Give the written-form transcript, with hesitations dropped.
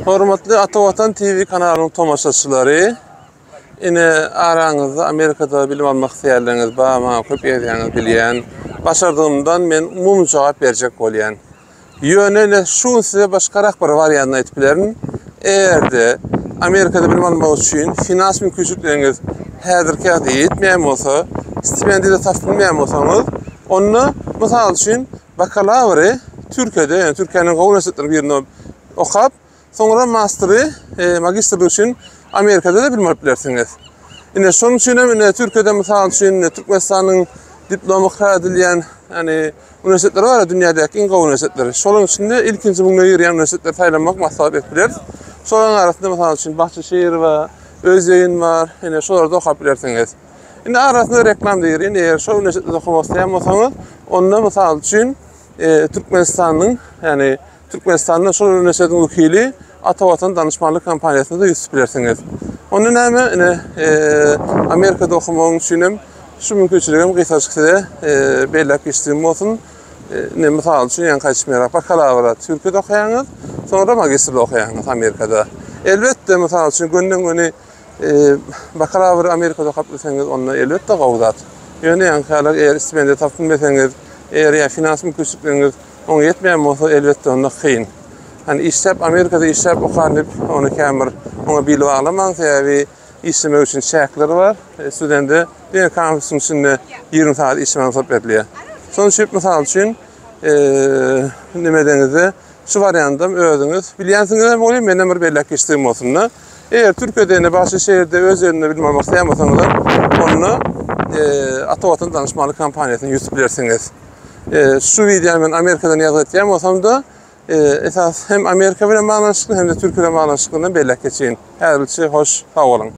Hormatly Ata Watan TV kanalynyň tomaşaçylary, ine araňyzda Amerikada bilim almak isleýänleriňiz bar, maňa köp ýazýaňyz bilýän. Başardygymdan men umumy jogap berjek bolýan. Ýöne ine şu gün size başgarak bir wariantyny aýdyp bilerin. Eger-de Amerikada bilim almak üçin finans mümkinçilikleriňiz häzirki ýagdaýda ýetmeýän bolsa, stipendiýa-da tapyp bilmeýän bolsaňyz, onda mysal üçin bakalawry Türkiýede, ýagny Türkiýäniň gowy uniwersitetleriniň birinde okap, soňra mastery, magistrlik üçin Amerikada-da bilim alyp bilersiňiz. Ine, şonuň üçin hem ine Türkiýede mysal üçin Türkmenistanyň diplomy ykrar edilýän, ýagny uniwersitetler bar, dünýädäki iň gowy uniwersitetler. Şolaryň içinde ilkinji müňe girýän uniwersitetleri saýlamak maslahat edip bileris. Şolaryň arasynda mysal üçin Bahçeşehir bar, Özyeğin bar, ine şolarda okap bilersiňiz. Indi arasynda reklam diýirin, eger şol uniwersitetde okamak isleýän bolsaňyz, onda mysal üçin Türkmenistanyň, ýagny Türkmenistanda şol uniwersitetiň wekili Ata Watan danyşmanlyk kompaniýasyna-da ýüz tutup bilersiňiz. Onda näme, ine, Amerikada okamagyň üçin hem şu mümkinçiligi hem gysgajyk size belläp geçdigim bolsun. Ine, mysal üçin, ýaňky aýdyşym ýaly, bakalawra Türkiýede okaýaňyz, soňra magistrde okaýaňyz Amerikada. Elbetde, mysal üçin, gönden-göni Bakalawry Amerikada okap bilseňiz, onda elbetde gowy zat. Ýöne ýaňky ýaly eger stipendiýa tapyp bilmeseňiz, eger ýa finans mümkinçilikleriňiz oňa ýetmeýän bolsa, elbetde onda kyn. Hani işläp Amerikada işläp okaryn diýip, ony kän bir oňa bil baglamaň, sebäbi işlemek üçin çäkler bar. Studende diňe kampusyň içinde 20 sagat işlemäge rugsat berilýär. Şonuň üçin mysal üçin, nime edeňizde şu wariantam özüňiz bilýänsiňiz hem bolýar, menden bir belläp geçdigim bolsun-da. Eger Türkiýede ýa başga şehirde öz ýerinde bilim almak isleýän bolsaňyzam, onda Ata Watan danyşmanlyk kompaniýasyna ýüz tutup bilersiňiz. Şu wideony men Amerikadan ýazgy etýän bolsam-da, esas hem Amerika bilen baglanyşykly hem-de Türkiýe bilen baglanyşyklygyndan belläp geçeýin. Häzirlikçe hoş, sag boluň.